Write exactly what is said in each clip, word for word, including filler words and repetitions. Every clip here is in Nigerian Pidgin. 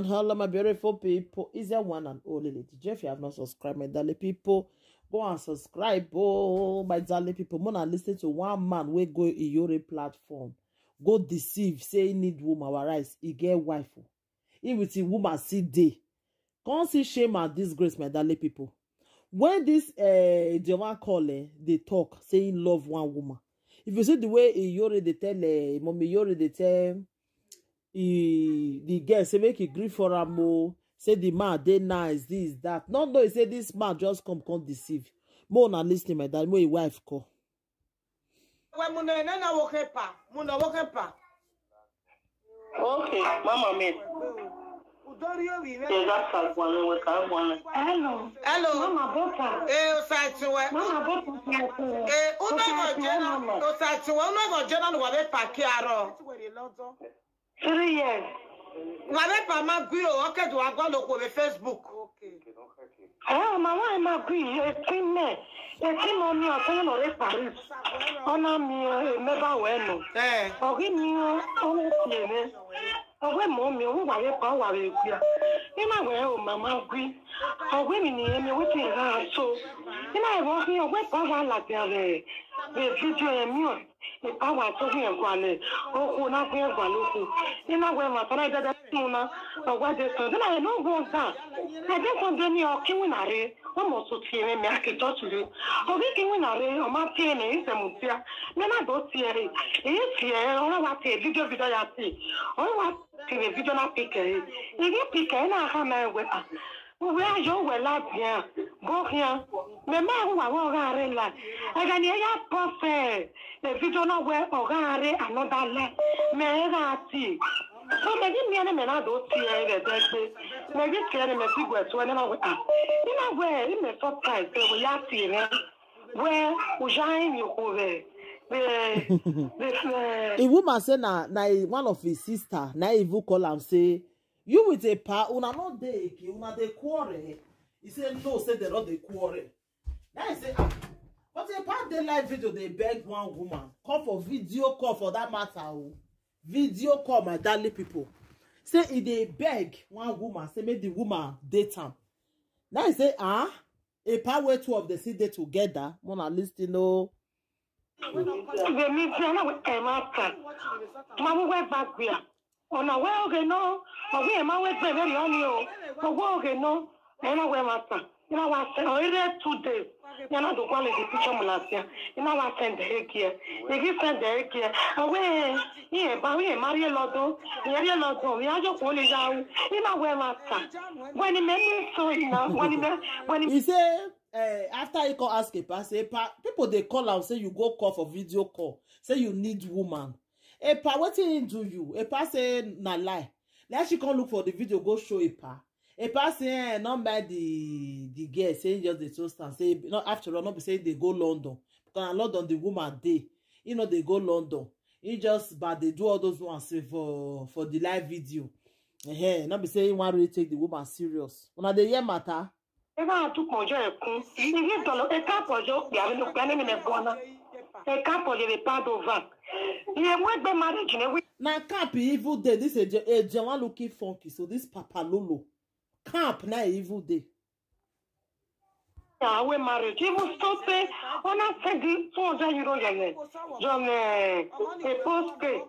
Hello, my beautiful people. Is there one and only Lady J? If you have not subscribed, my darling people, go and subscribe. Oh, my darling people, mona listen to one man wey go Iyore platform, go deceive, say he need woman, whereas he get wife. Oh. He with him woman see day. Come see shame and disgrace, my darling people. When this uh, the one call, eh, they talk, say he love one woman. If you see the way Iyore they tell, uh, mommy Iyore they tell he, the girl say make he gree for am o. Say the man dey nice, this, that. No, no, he say this man just come, come deceive. Mo na listen, my dad, mo his wife call. Well, mo na, na, na, wo ke pa. Mo na, wo ke pa. Okay, mama me. Udorio wi me. Yes, that's a one, we can one. Hello. Hello. Mama Bota. Eh, o sa ti we. Mama Bota. Eh, uno go jena, o sa ti we, uno go jena no wa be pa ki aro. Three years. Wa be pa ma gwi o, okay, do agwa lo ko be Facebook. Eh, ma wa ma gwi, e ti me. E ti mo mi o, so no re Paris. Ona mi, eh, me ba we no. Eh. Ogi mi o, o me ti me. Owe mo mi, o wa re pa, wa re gwi a. Ina we o mama gwi. Owe mi ni emi, we ti ra so. Ina e wo fi owe pa wa la ti a re. Be video e mi o. Ipa wa to fi e gwa le. O ku na fi e gwa lo ku. Ina we ma sana dada mu na. Owe de so. Ina e no go da. E de so de ni o ki wi na re. Wa mo so ti e me a ki to tu le. Owe ki wi na re, o ma ti e me i se mu ti a. Me na do ti e re. I ti e, o wa ti e video video ya ti. O wa ti e video na pike. I ni pike na ha me we a. We a yo we la bien. Bo rien. Me ma wa wa ga re la. E ga ni ya po fe. E video na we o ga re another le. Me ga ti. So me ni mi ene me na do ti e re de gbe. Me ni ti ene me ti gwe so ene na we a. Ina we, i me surprise, we ya ti ene. We, o ja en yo ko we. We, we, we. A woman say na, na one of his sister, na even call am say, "You with a pa, una no dey again, una dey quarrel." He say no, say they no dey quarrel. Now he say, ah, but a pa dey live video, they beg one woman. Come for video call for that matter. Oh. Video call, my darling people. Say he dey beg one woman, say make the woman date am. Now he say, ah, a pa wey two of them see dey together. Mona listen, no. The media na we e ma ta. Ma mu we ba gwi a. Ona we oge no. Ma we e ma we gbe very on you. Ma we oge no. E na we ma ta. Ina wa send, o ire two days. Ina do kwale the picture mu la sia. Ina wa send the egg here. If you send the egg here, awe, iye ba, iye marry a lot o. Iye a lot o. Iye ajo ko le ya o. Ina we ma ta. When he made me so, you know, when he made, when he He say, eh, after he come ask a pa, say, pa, people they call am, say you go call for video call, say you need woman. A pa, wetin he do you? A pa say na lie. Like she come look for the video, go show a pa. A pa say, eh, not by the, the girl, say he just dey toast am. Say, no, after all, not be say they go London. Because na London, the woman dey. He no dey go London. He just, but they do all those ones say for, for the live video. Eh, not be say he wan really take the woman serious. Una dey hear matter? Ega tu kojo ekun. Igi dolo, eka kojo, ya me no gane me bona. Eka kojo de pa do va. Ye we gbe marriage ne we. Na camp he even dey. This a, a Jawan looking funky. So this Papa Lolo. Camp na he even dey. Ya we marriage. Even stop pay. Ona send the two hundred euro ya ne. John, eh, a post pay.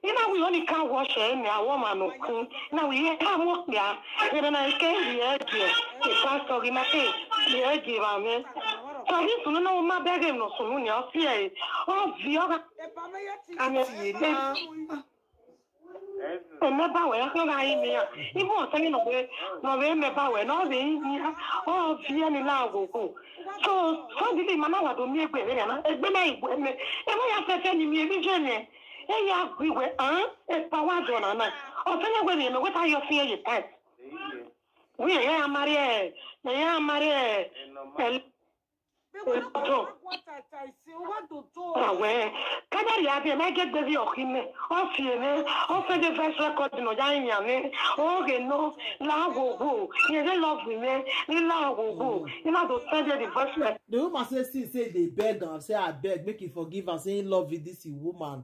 Ina we only can wash eh, me a woman no kun. Ina we ye ka mo ya. Ina na ke ye je. E pastor gi ma ke. Ye je ba me. So this no no ma beg him no sunu ni o fi e. O vi o ga. Ame. E me ba we ko ga yi mi ya. Ibo o sani no we. No we me ba we no we yi ya. O vi e ni la go ko. So so dili mana wa do mi egbe re na. Egbe na igwe me. E mo ya fe fe ni mi e mi je ne. E ya gwi we an. E pa wa do na na. O fe ya we ni me we ta yo fi e ye pa. We ya amare. E ya amare. E Awe, kadari abi, ma get baby o kime. O fi eme, o fe the voice record no ya nya me. O ge no, la go go. Ye de love me, ni la go go. You know to send the voice record. The woman say, see, say they beg am, say, "I beg, make he forgive am, say he love with this woman."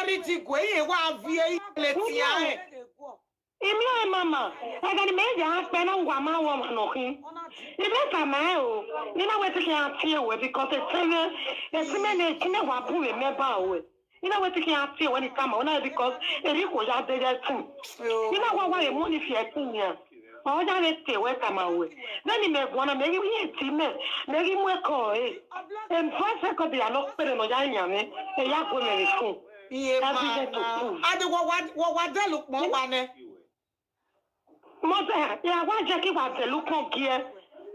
na ri di gwe ye wa vie ile ti a e. Imi o mama, e ga ni me ya pe na ngwa ma wo ma no kin. Ibe ka ma e o, ni na we ti ki a ti e we because e ti me, e ti me ne ti me wa bu we me ba we. Ni na we ti ki a ti e we ni ka ma, o na because e ri ko ya de ya tin. Ni na wa wa e mo ni fi e tin ya. O ya le te we ka ma we. Na ni me gwa na me ri ye ti me, me ri mo e ko e. E mo se ko di a no pe no ya nya me, e ya ko me ni fun. Iye ma na. Adi wo wa, wo wa de lu pon wa ne. Mo se, ya wa je ki wa de lu pon ki e.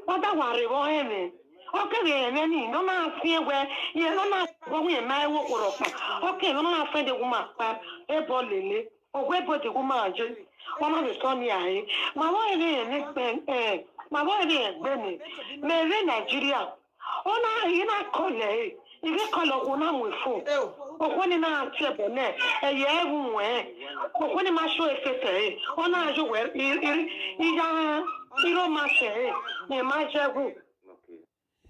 Wa da wa re wo e ni. O ke re e ni, no na fi e we, ye no na wo we ma e wo ko ro pa. O ke no na fe de wo ma pa, e bo lele. O we bo de wo ma je. Ona de so ni aye. Ma wo e ni ni pe, eh, ma wo e ni e gbe ni. Me re Nigeria. Ona ina kole, ige kole ko na mu fo. Eo. Okwo ni na ti ebo ne, e ye ewu we. Okwo ni ma show efete e. Ona ajo we, i, i, i ya, i ro ma se e. Ni ma je gu.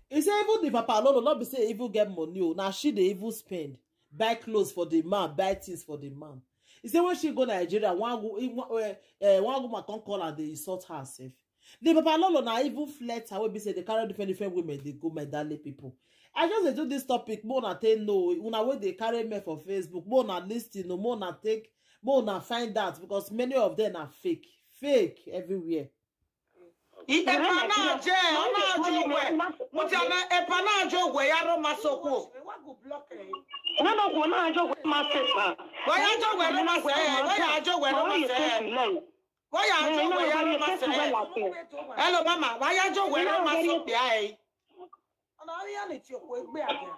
He say even the Papa Lolo, not be say even get money, oh, now she dey even spend, buy clothes for the man, buy things for the man. He say when she go Nigeria, one go, he wa- eh, eh, one woman come call and they insult herself. The Papa Lolo now even flirt her, wey be say they carry different different women, they go my darling people. I just dey do this topic, more na take know, una wey dey carry me for Facebook, more na listen, no, more na take, more na find out because many of them are fake, fake everywhere. I e pa na je, o na je we. Mo ti ana e pa na je we ya ro ma so ku. Na no ko na jo ko ma se pa. Wa ya je we ro ma se, wa ya je we ro ma se. Wa ya je we ya ro ma se. Hello mama, wa ya je we ro ma so bia e. Ona ri ya ni ti o ko egbe aja.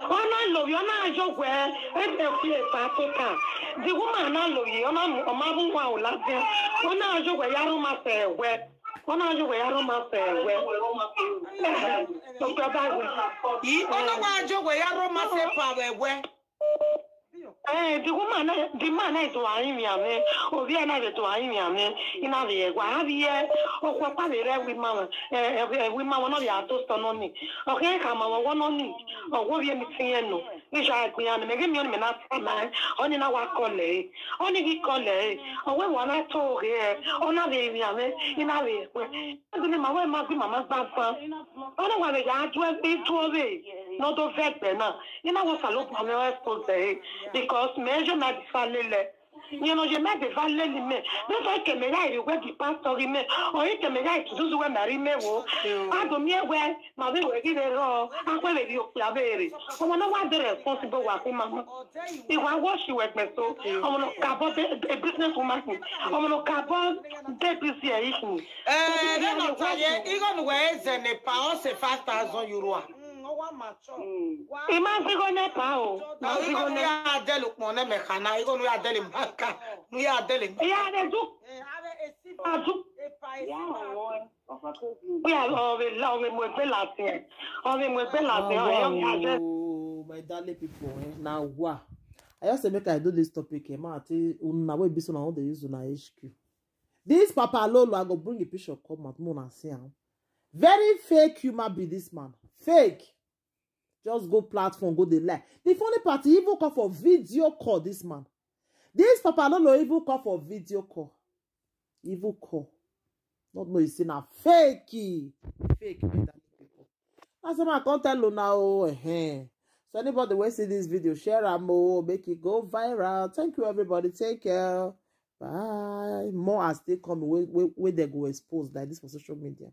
Ona lo yo na jo we e te ku e pa to ka. The woman na lo yo na o ma bu wa o la de. Ona jo we ya ro ma se we. Ona jo we ya ro ma se we. O ka ba we. Yi ona wa je we ya ro ma se pa we we. Eh, the woman na, the man na is wa yin mi ame. Obi na is wa yin mi ame. Ina bi e gwa bi e. O ko pa bi re wi mama. Eh, eh, wi mama no ya to sto no ni. O ke ka ma wo no ni. O wo bi mi tin e no. Ni ja gbe ya ni me ge mi o ni me na sa na. O ni na wa ko le. O ni ki ko le. O we wa na to ge. O na bi mi ame. Ina bi e. Ni ma we ma bi mama gba fa. O na wa be ya tu e bi tu o be. No do ve gbe na. Ina wo sa lo pa me expose e. Because me jo na di fa lele. Nyeno je me de va leli me. Me va ke me ya iri we di pastor ri me. O i ke me ya iri zuzu we mari me wo. Ado mi e we ma ve we gi ve ro. A kwe ve di o kula ve re. Omo no wa de responsible wa ku mama. I wa wo shi we me so. Omo no ka bo be a business woman. Omo no ka bo be busy e ishi. Eh, then no taye, igo nu we eze nepa o se five thousand euro a. Ima zigo nepa o. Na igo nu ya delu pon ne me kana, igo nu ya delu maka, nu ya delu. Ya de du. Adu. Ya o. We are all the long we must be last year. All we must be last year. Oh, my darling people, eh? Now, wow. I just say make I do this topic, eh? Man, I tell una wey be so na all dey use una H Q. This Papa Lolo, I go bring a picture come out, more and see am. Very fake human be this man. Fake. Just go platform, go dey lie. The funny part, he even come for video call this man. This Papa Lolo even come for video call. Even call. Not know you say na fake. Fake, my darling people. That's what I can't tell you now. Eh. So anybody wey see this video, share am o, make it go viral. Thank you, everybody. Take care. Bye. More are still coming. Wey, wey, wey they go expose like this for social media.